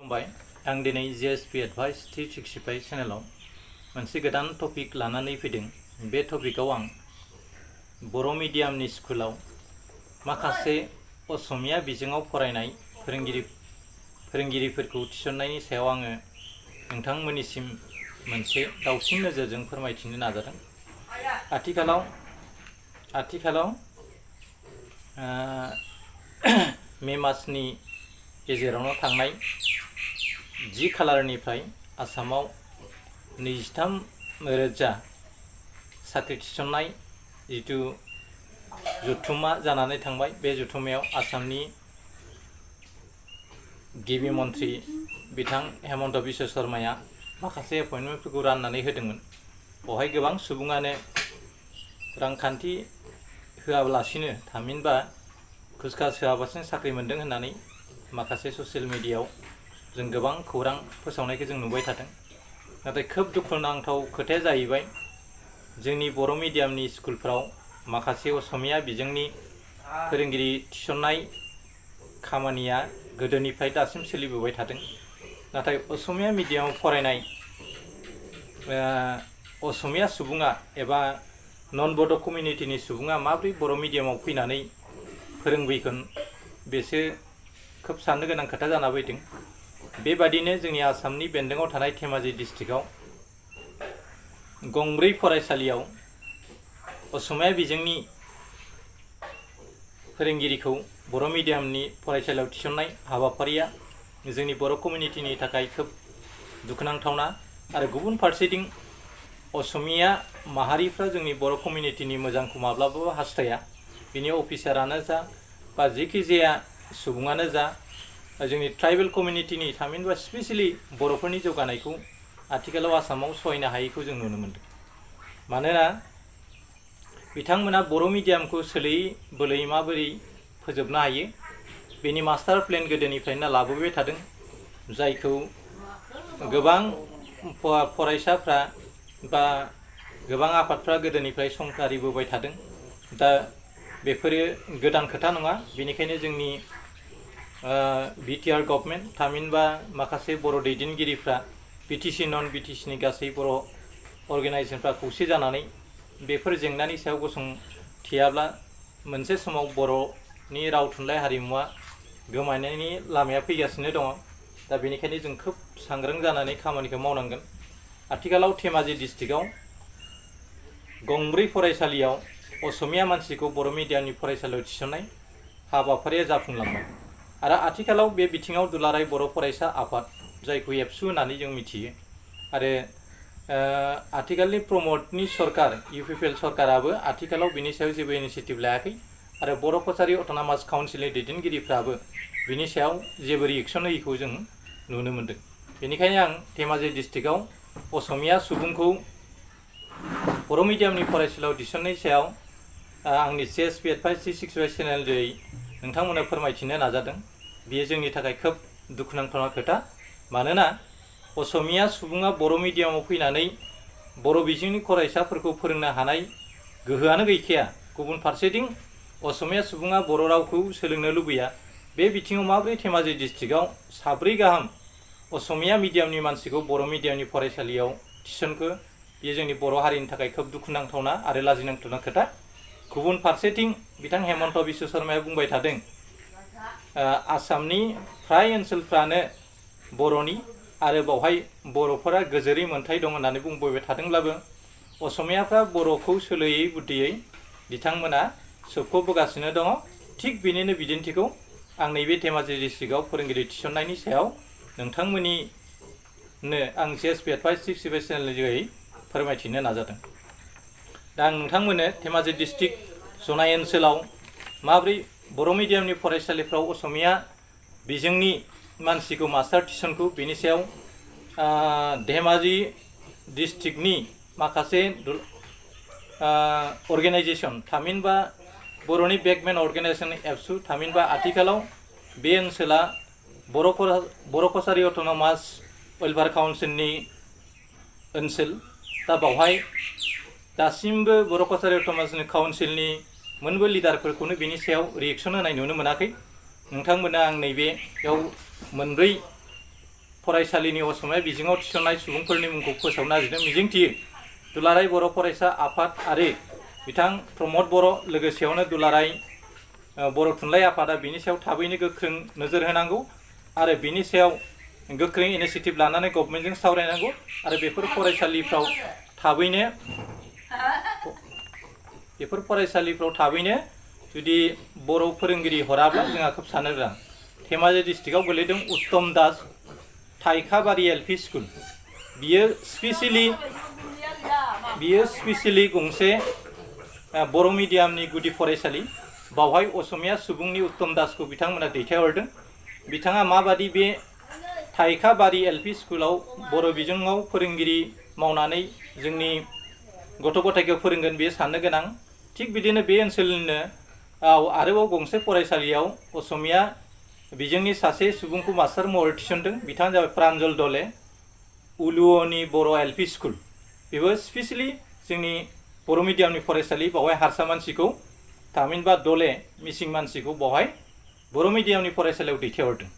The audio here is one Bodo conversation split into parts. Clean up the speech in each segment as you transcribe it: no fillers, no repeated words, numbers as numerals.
खुलुमबाय आं दिनै जिएसपि एडभाइस 365 चेनेलाव मोनसे गोदान टपिक लानानै फैदों। बे टपिकआव आं बर' मिडियामनि स्कुलाव माखासे असमिया बिजोङाव फरायनाय फोरोंगिरिफोरखौ थिसननायनि सायाव आङो नोंथांमोननिसिम मोनसे दावसिन नोजोरजों फोरमायथिनो नाजादों। आथिखालाव मे मासनि गेजेरावनो थांनाय 10 खालारनिफ्राय आसामाव 23,000 साख्रि थिसननाय जिथु जथुम्मा जानानै थांबाय। बे जथुम्मायाव आसामनि गिबि मन्थ्रि बिथां हेमन्त बिश्व शर्माया माखासे एपइन्टमेन्टफोरखौ राननानै होदोंमोन। बेवहाय गोबां सुबुङानो रांखान्थि होआलासिनो थामहिनबा घुसखास होआलासिनो साख्रि मोन्दों होननानै माखासे ससियेल मिडियायाव जों गोबां खौरां फोसावनायखौ जों नुबाय थादों। नाथाय खोब दुखुनांथाव खोथाया जाहैबाय जोंनि बर' मिडियामनि स्कुलफ्राव माखासे असमिया बिजोंनि फोरोंगिरि थिसननाय खामानिया गोदोनिफ्राय दासिम सोलिबोबाय थादों। नाथाय असमिया मिडियामाव फरायनाय असमिया सुबुङा एबा नन बड' कमिउनिटिनि सुबुङा माबोरै बर' मिडियामाव फैनानै फोरोंफैगोन बेसो खोब साननो गोनां खोथा जाना फैदों। बेबादिनो जोंनि आसामनि बेन्दोङाव थानाय धेमाजि डिस्ट्रिक्टआव गंब्रै फरायसालियाव असमिया बिजोंनि फोरोंगिरिखौ बर' मिडियामनि फरायसालियाव थिसननाय हाबाफारिया जोंनि बर' कमिउनिटिनि थाखाय खोब दुखुनांथावना। आरो गुबुन फारसेथिं असमिया माहारिफ्रा जोंनि बर' कमिउनिटिनि मोजांखौ माब्लाबाबो हास्थाया। बिनि अफिसारानो जा बा जेखि जाया सुबुङानो जा जोंनि ट्राइबेल कमिउनिटिनि थामहिनबा स्पेसियेलि बर'फोरनि जौगानायखौ आथिखालाव आसामाव सहायनो हायैखौ जों नुनो मोन्दों। मानोना बिथांमोना बर' मिडियामखौ सोलोयै बोलोयै माबोरै फोजोबनो हायो बेनि मास्टार प्लेन गोदोनिफ्रायनो लाबोबाय थादों, जायखौ गोबां फरायसाफ्रा बा गोबां आफादफ्रा गोदोनिफ्राय संकारिबोबाय थादों। दा बेफोरो गोदान खोथा नङा। बेनिखायनो जोंनि बिटिआर गभर्नमेन्ट थामहिनबा माखासे बर' दैदेनगिरिफ्रा बिटिसि नन बिटिसिनि गासै बर' अर्गेनाइजेसनफ्रा खौसे जानानै बेफोर जेंनानि सायाव गसंथियाब्ला मोनसे समाव बर'नि राव थुनलाइ हारिमुवा गोमानायनि लामाया फैगासिनो दङ। दा बेनिखायनो जों खोब सांग्रां जानानै खामानिखौ मावनांगोन। आथिखालाव धेमाजि डिस्ट्रिक्टआव गंब्रै फरायसालियाव असमिया मानसिखौ बर' मिडियामनि फरायसालियाव थिसननाय हाबाफारिया जाफुंलांबाय। आरो आथिखालाव बे बिथिङाव दुलाराय बर' फरायसा आफाद, जायखौ एबसु होननानै जों मिथियो, आरो आथिखालनि प्रमदनि सरकार इउपिपिएल सरकाराबो आथिखालाव बिनि सायाव जेबो इनिसियेटिभ लायाखै। आरो बर' कसारि अट'नमास काउन्सिलनि दैदेनगिरिफ्राबो बिनि सायाव जेबो रिएक्सन होयैखौ जों नुनो मोन्दों। बेनिखायनो आं धेमाजि डिस्ट्रिक्टआव असमिया सुबुंखौ बर' मिडियामनि फरायसालियाव थिसननायनि सायाव आंनि जिएसपि एडभाइस 365 चेनेल जयै नोंथांमोननो फोरमायथिनो नाजादों। बेयो जोंनि थाखाय खोब दुखुनांथाव खोथा। मानोना असमिया सुबुङा बर' मिडियामाव फैनानै बर' बिजोंनि फरायसाफोरखौ फोरोंनो हानाय गोहोआनो गैखाया। गुबुन फारसेथिं असमिया सुबुङा बर' रावखौ सोलोंनो लुबैया। बे बिथिङाव माबोरै धेमाजि डिस्ट्रिक्टआव 4 गाहाम असमिया मिडियामनि मानसिखौ बर' मिडियामनि फरायसालियाव थिसनखो, बेयो जोंनि बर' हारिनि थाखाय खोब दुखुनांथावना आरो लाजिनांथावना खोथा। गुबुन फारसेथिं बिथां हेमन्त बिश्व शर्माया बुंबाय थादों आसामनि फ्राय ओनसोलफ्रानो बर'नि आरो बावहाय बर'फोरा गोजोरै मोन्थाय दं होननानै बुंबोबाय थादोंब्लाबो असमियाफ्रा बर'खौ सोलोयै बुद्धियै बिथांमोना सोबख'बोगासिनो दङ। थिग बेनिनो बिदिन्थिखौ आं नैबे धेमाजि डिस्ट्रिक्टआव फोरोंगिरि थिसननायनि सायाव नोंथांमोननिनो आं जिएसपि एडभाइस 365 चेनेलनि जोहै फोरमायथिनो नाजादों। दा आं नोंथांमोननो धेमाजि डिस्ट्रिक्ट जनाय ओनसोलाव माबोरै बर' मिडियामनि फरायसालिफ्राव असमिया बिजोंनि मानसिखौ मास्टार थिसनखौ बेनि सायाव धेमाजि डिस्ट्रिक्टनि माखासे अर्गेनाइजेसन थामहिनबा बर'नि बेकमेन अर्गेनाइजेसन एबसु थामहिनबा आथिखालाव बे ओनसोला बर' कसारि अट'नमास वेलफेयार काउन्सिलनि ओनसोल। दा बावहाय दासिमबो बर' कसारि अट'नमास काउन्सिलनि मोनबो लिडारफोरखौनो बिनि सायाव रिएक्सन होनाय नुनो मोनाखै। नोंथांमोना आं नैबेयाव मोनब्रै फरायसालिनि असमिया बिजोङाव थिसननाय सुबुंफोरनि मुंखौ फोसावनो नागिरदों। मिजिंथियो दुलाराय बर' फरायसा आफाद आरो बिथां प्रमद बर' लोगोसेयावनो दुलाराय बर' थुनलाइ आफादा बिनि सायाव थाबैनो गोख्रों नोजोर होनांगौ आरो बिनि सायाव गोख्रों इनिशिएटिभ लानानै गभर्नमेन्टजों सावरायनांगौ आरो बेफोर फरायसालिफ्राव जुदि बर' फोरोंगिरि हराब्ला जोंहा खोब साननो गोनां। धेमाजि डिस्ट्रिक्टआव गोलैदों उत्तम दास थाइखाबारि एलपि स्कुल। बियो स्पेसियेलि गंसे बर' मिडियामनि गुदि फरायसालि। बावहाय असमिया सुबुंनि उत्तम दासखौ बिथांमोना दैथायहरदों। बिथाङा माबादि बे थाइखाबारि एलपि स्कुलाव बर' बिजोङाव फोरोंगिरि मावनानै जोंनि गथ' गथायखौ फोरोंगोन बेयो साननो गोनां। थिग बिदिनो बे ओनसोलनिनो आरोबाव गंसे फरायसालियाव असमिया बिजोंनि सासे सुबुंखौ मास्टार महरै थिसनदों। बिथाङानो जाबाय प्रान्जल दले उलुअनि बर' एलपि स्कुल। बेबो स्पेसियेलि जोंनि बर' मिडियामनि फरायसालि। बावहाय हारसा मानसिखौ थामहिनबा दले मिसिं मानसिखौ बावहाय बर' मिडियामनि फरायसालियाव दैथायहरदों।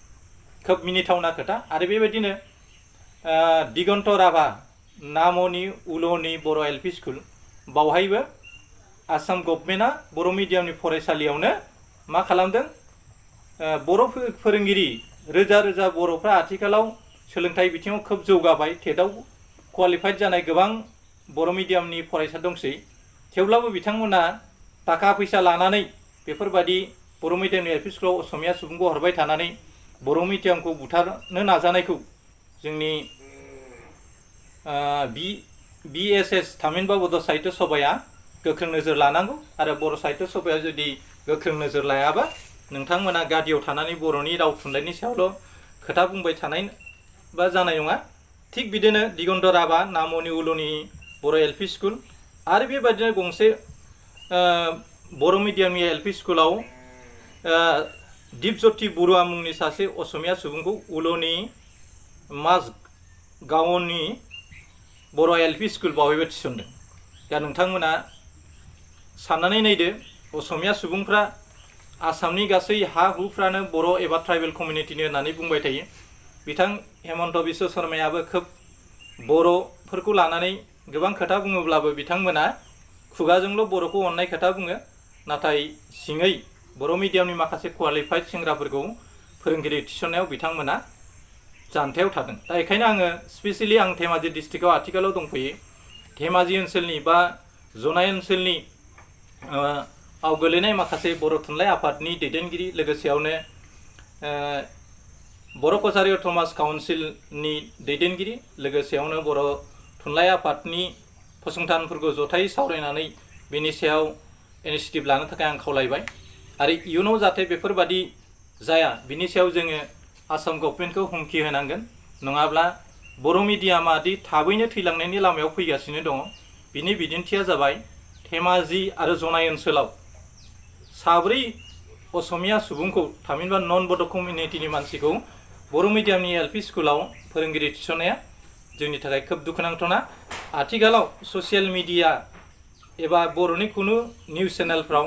खोब मिनिथावना खोथा। आरो बेबायदिनो दिगन्त राभा नामनि उल'नि बर' एलपि स्कुल। बावहायबो आसाम गभर्नमेन्टआ बर' मिडियामनि फरायसालियावनो मा खालामदों, बर' फोरोंगिरि रोजा रोजा बर'फ्रा आथिखालाव सोलोंथाइ बिथिङाव खोब जौगाबाय। टेटआव क्वालिफाइड जानाय गोबां बर' मिडियामनि फरायसा दंसै। थेवब्लाबो बिथांमोना थाखा फैसा लानानै बेफोरबायदि बर' मिडियामनि एलपि स्कुलाव असमिया सुबुंखौ हरबाय थानानै बर' मिडियामखौ बुथारनो नाजानायखौ जोंनि BSS थामहिनबा बड' साहित्य सभाया गोख्रों नोजोर लानांगौ। आरो बर' साहित्य सभाया जुदि गोख्रों नोजोर लायाबा नोंथांमोना गादियाव थानानै बर'नि राव थुनलाइनि सायावल' खोथा बुंबाय थानाय बा जानाय नङा। थिग बिदिनो दिगन्त राभा नामनि उल'नि बर' एलपि स्कुल आरो बेबायदिनो गंसे बर' मिडियामनि एलपि स्कुलाव दिपज्योति बरुवा मुंनि सासे असमिया सुबुंखौ उल'नि माजगावनि बर' एलपि स्कुल बावहायबो थिसनदों। दा नोंथांमोना साननानै नायदो, असमिया सुबुंफ्रा आसामनि गासै हा हुफ्रानो बर' एबा ट्राइबेल कमिउनिटिनि होननानै बुंबाय थायो। बिथां हेमन्त बिश्व शर्मायाबो खोब बर'फोरखौ लानानै गोबां खोथा बुङोब्लाबो बिथांमोना खुगाजोंल' बर'खौ अननाय खोथा बुङो, नाथाय सिङै बर' मिडियामनि माखासे क्वालिफाइड सेंग्राफोरखौ फोरोंगिरि थिसननायाव बिथांमोना जानथायाव थादों। दा बेखायनो आङो स्पेसियेलि आं धेमाजि डिस्ट्रिक्टआव आथिखालाव दंफैयो। धेमाजि ओनसोलनि बा जनाय ओनसोलनि आव गोलैनाय माखासे बर' थुनलाइ आफादनि दैदेनगिरि लोगोसेयावनो बर' कछारी अट'नमास काउन्सिलनि दैदेनगिरि लोगोसेयावनो बर' थुनलाइ आफादनि फसंथानफोरखौ जथायै सावरायनानै बेनि सायाव इनिशिएटिभ लानो थाखाय आं खावलायबाय। आरो इयुनाव जाहाथे बेफोरबादि जाया बिनि सायाव जोङो आसाम गभर्नमेन्टखौ हुमखि होनांगोन। नङाब्ला बर' मिडियामा दि थाबैनो थैलांनायनि लामायाव फैगासिनो दङ। बिनि बिदिन्थिया जाबाय धेमाजि आरो जनाय ओनसोलाव 4 असमिया सुबुंखौ थामहिनबा नन बड' कमिउनिटिनि मानसिखौ बर' मिडियामनि एलपि स्कुलाव फोरोंगिरि थिसननाया जोंनि थाखाय खोब दुखुनांथावना। आथिखालाव ससियेल मिडिया एबा बर'नि खुनु निउस चेनेलफ्राव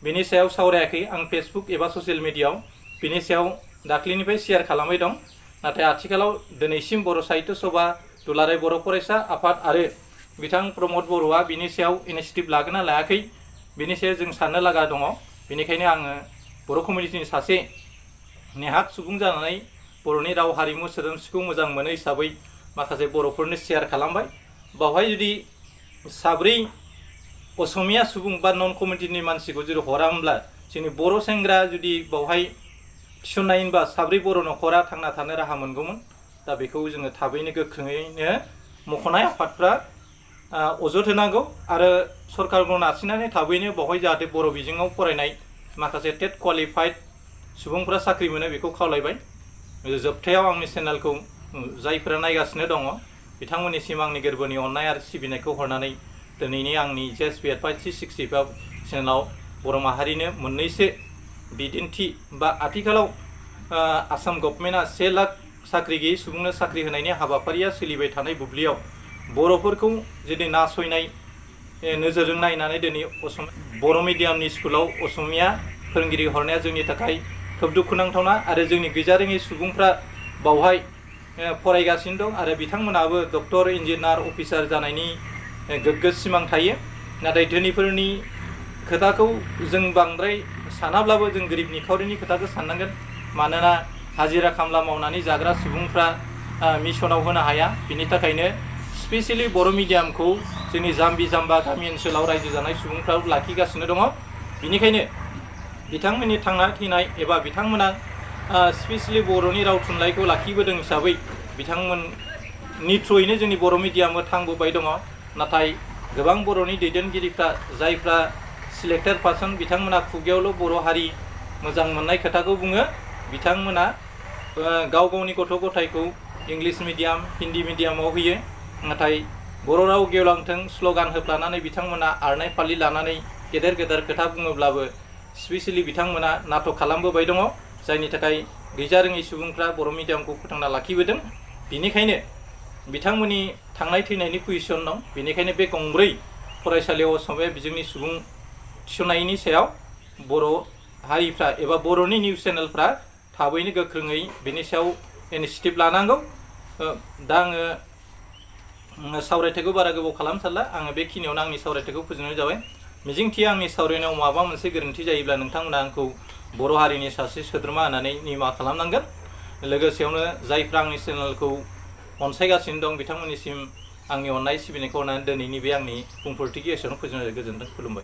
बिनि सायाव सावरायाखै। आं फेसबुक एबा ससियेल मिडियायाव बिनि सायाव दाख्लैनिफ्राय शेयार खालामबाय दं। नाथाय आथिखालाव दिनैसिम बर' साहित्य सभा, दुलाराय बर' फरायसा आफाद आरो बिथां प्रमद बर'आ बिनि सायाव इनिशिएटिभ लागोन ना लायाखै बिनि सायाव जों साननो लागा दङ। बेनिखायनो आङो बर' कमिउनिटिनि सासे नेहाथ सुबुं जानानै बर'नि राव हारिमु सोदोमस्रिखौ मोजां मोनो हिसाबै माखासे बर'फोरनो शेयार खालामबाय। बावहाय जुदि 4 असमिया सुबुं बा नन कमिउनिटिनि मानसिखौ जुदि हरामोनब्ला जोंनि बर' सेंग्रा जुदि बावहाय थिसननायबा 4 बर' न'खरा थांना थानो राहा मोनगौमोन। दा बेखौ जोङो थाबैनो गोख्रोङैनो मख'नाय आफादफ्रा अजद होनांगौ आरो सरकारखौ नारसिननानै थाबैनो बावहाय जाहाथे बर' बिजोङाव फरायनाय माखासे टेट क्वालिफाइड सुबुंफ्रा साख्रि मोनो बेखौ खावलायबाय। जोबथायाव आंनि चेनेलखौ जायफोरा नायगासिनो दङ बिथांमोननिसिम आंनि गोरबोनि अननाय आरो सिबिनायखौ हरनानै दिनैनि आंनि JSP Advice 365 चेनेलाव बर' माहारिनो मोननैसो बिदिन्थि बा आथिखालाव आसाम गभर्नमेन्टआ 1 लाख साख्रि गैयै सुबुंनो साख्रि होनायनि हाबाफारिया सोलिबाय थानाय बुब्लियाव बर'फोरखौ जुदि नासयनाय नोजोरजों नायनानै दिनै बर' मिडियामनि स्कुलाव असमिया फोरोंगिरि हरनाया जोंनि थाखाय खोब दुखुनांथावना। आरो जोंनि गैजारोङै सुबुंफ्रा बावहाय फरायगासिनो दं आरो बिथांमोनाबो डक्टर इन्जिनियार अफिसार जानायनि गोग्गो सिमां थायो। नाथाय धोनिफोरनि खोथाखौ जों बांद्राय सानाब्लाबो जों गोरिब निखावरिनि खोथाखौ साननांगोन। मानोना हाजिरा खामला मावनानै जाग्रा सुबुंफ्रा मिसनाव होनो हाया। बिनि थाखायनो स्पेसियेलि बर' मिडियामखौ जोंनि जाम्बि जाम्बा गामि ओनसोलाव रायजो जानाय सुबुंफ्रा लाखिगासिनो दङ। बिनिखायनो बिथांमोननि थांना थैनाय एबा बिथांमोना स्पेसियेलि बर'नि राव थुनलाइखौ लाखिबोदों हिसाबै बिथांमोननि थ्रुयैनो जोंनि बर' मिडियामा थांबोबाय दङ। नाथाय गोबां बर'नि दैदेनगिरिफ्रा जायफ्रा सिलेक्टेड पार्सन बिथांमोना खुगायावल' बर' हारि मोजां मोननाय खोथाखौ बुङो। बिथांमोना गाव गावनि गथ' गथायखौ इंलिश मिडियाम हिन्दी मिडियामाव होयो। नाथाय बर' राव गेवलांथों स्ल'गान होफ्लानानै बिथांमोना आरनाय फालि लानानै गेदेर गेदेर खोथा बुङोब्लाबो स्पेसियेलि बिथांमोना नाटक खालामबोबाय दङ। जायनि थाखाय गैजारोङै सुबुंफ्रा बर' मिडियामखौ फोथांना लाखिबोदों। बिनिखायनो बिथांमोननि थांनाय थैनायनि कुइसन दं। बेनिखायनो बे गंब्रै फरायसालियाव असमिया बिजोंनि सुबुं थिसननायनि सायाव बर' हारिफ्रा एबा बर'नि निउस चेनेलफ्रा थाबैनो गोख्रोङै बेनि सायाव इनिसिएटिभ लानांगौ। दा आङो सावरायथायखौ बारा गोबाव खालामथारला। आङो बेखिनियावनो आंनि सावरायथायखौ फोजोबनाय जाबाय। मिजिंथियो आंनि सावरायनायाव माबा मोनसे गोरोन्थि जायोब्ला नोंथांमोना आंखौ बर' हारिनि सासे सोद्रोमा होननानै निमाहा खालामनांगोन। लोगोसेयावनो जायफ्रा आंनि चेनेलखौ अनसायगासिनो दं बिथांमोननिसिम आंनि अननाय सिबिनायखौ होनानै दिनैनि बे आंनि बुंफोरथिखौ एसेयावनो फोजोबनाय गोजोन्थों। खुलुमबाय।